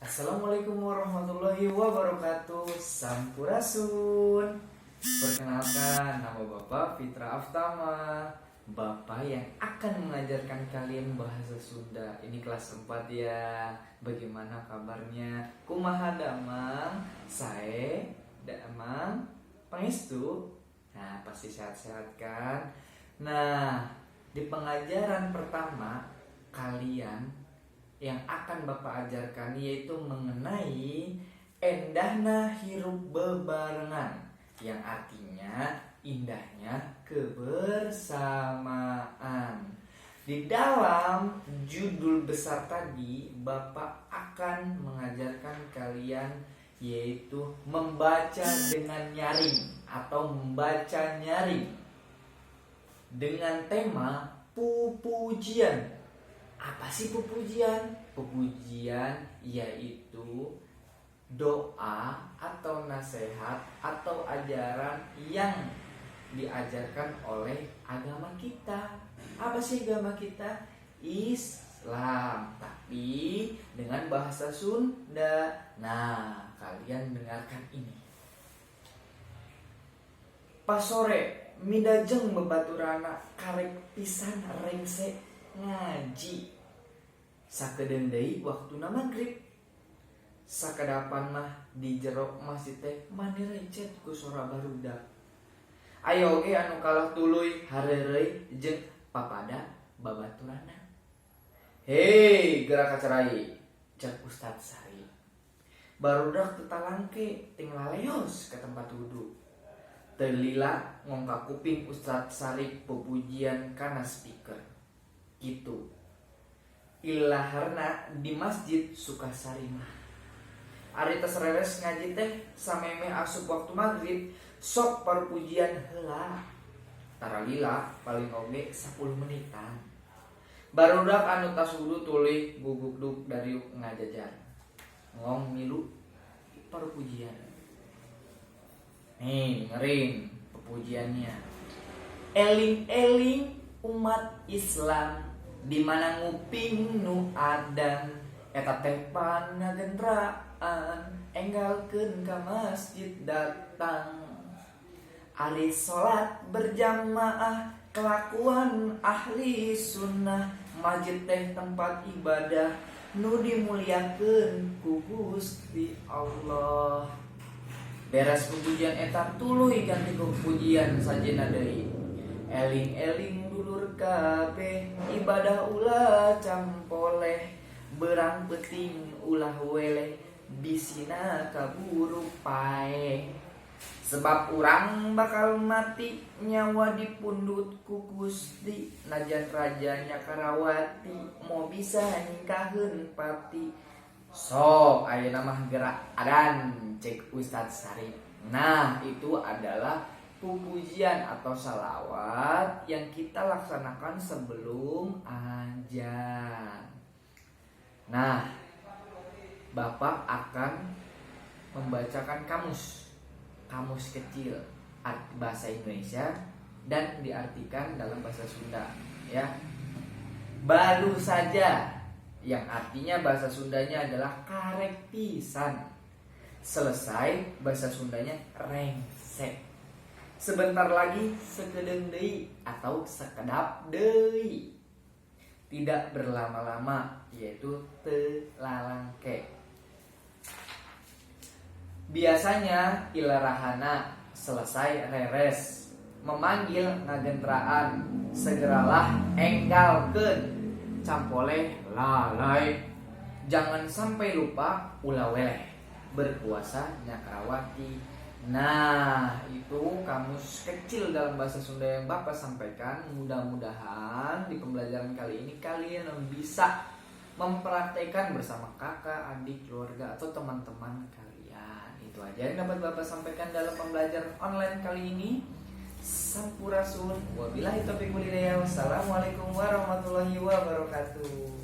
Assalamualaikum warahmatullahi wabarakatuh. Sampurasun. Perkenalkan, nama Bapak Fitra Aftama. Bapak yang akan mengajarkan kalian bahasa Sunda. Ini kelas 4 ya. Bagaimana kabarnya? Kumaha damang? Sae damang, pangestu. Nah, pasti sehat-sehat kan? Nah, di pengajaran pertama kalian yang akan Bapak ajarkan yaitu mengenai endahna hirup bebarengan, yang artinya indahnya kebersamaan. Di dalam judul besar tadi, Bapak akan mengajarkan kalian yaitu membaca dengan nyaring atau membaca nyaring dengan tema pupujian. Apa sih pupujian? Pupujian yaitu doa atau nasihat atau ajaran yang diajarkan oleh agama kita. Apa sih agama kita? Islam, tapi dengan bahasa Sunda. Nah, kalian dengarkan ini. Pasore midajeng babaturanna, karek pisan rengse ngaji. Sakedeung deui waktuna magrib. Sakedapan mah di jero masjid teh mani recet ku sora barudak. Aya oge anu kalah tuluy hareureuy jeung papada babaturanna. "Hei, geura kacarai," cek Ustad Sari. Barudak teu talangke ting laleos ke tempat wudhu. Teu lila ngongkak kuping Ustad Sari pupujian kana speaker. Gitu ilaharna di Masjid Sukasari mah. Ari tos reres ngaji teh, samemeh asup waktu maghrib sok parpujian heula. Tara lila, paling oge 10 menitan. Barudak anu tas wudu tuluy gugugdug dariuk ngajajar ngong milu parpujian. Nih, dengerin pepujiannya. Eling-eling umat Islam, di mana nguping nu adan, eta teh panagendraan, enggalkeun ka masjid datang. Ari salat berjamaah kelakuan ahli sunnah. Masjid teh tempat ibadah nu dimuliakeun ku Gusti Allah. Beres pujian eta tuluy ganti ku pujian sajena deui. Eling-eling dulur kabeh, ibadah ulah campoleh, berang peuting ulah weleh, bisina kaburu paeh. Sebab urang bakal mati, nyawa dipundut ku Gusti. Najan raja Nyakarawati moal bisa nyingkaheun pati. Sok ayeuna mah geura adan, cek Ustadz Sarip. Nah, itu adalah pujian atau salawat yang kita laksanakan sebelum ajan. Nah, Bapak akan membacakan kamus, kamus kecil bahasa Indonesia dan diartikan dalam bahasa Sunda, ya. Baru saja, yang artinya bahasa Sundanya adalah karek pisan. Selesai, bahasa Sundanya rengse. Sebentar lagi, sakedeung deui atau sakedap deui. Tidak berlama-lama yaitu teu lalangke. Biasanya, ilarahana, selesai, reres. Memanggil, ngagentraan. Segeralah, enggalkeun. Campoleh, lalai. Jangan sampai lupa, ulah weleh. Berpuasa, nyakrawati. Nah, itu kamus kecil dalam bahasa Sunda yang Bapak sampaikan. Mudah-mudahan di pembelajaran kali ini kalian bisa mempraktekkan bersama kakak, adik, keluarga, atau teman-teman kalian. Itu aja yang dapat Bapak sampaikan dalam pembelajaran online kali ini. Sampurasun. Wabillahi taufiq walhidayah. Wassalamualaikum warahmatullahi wabarakatuh.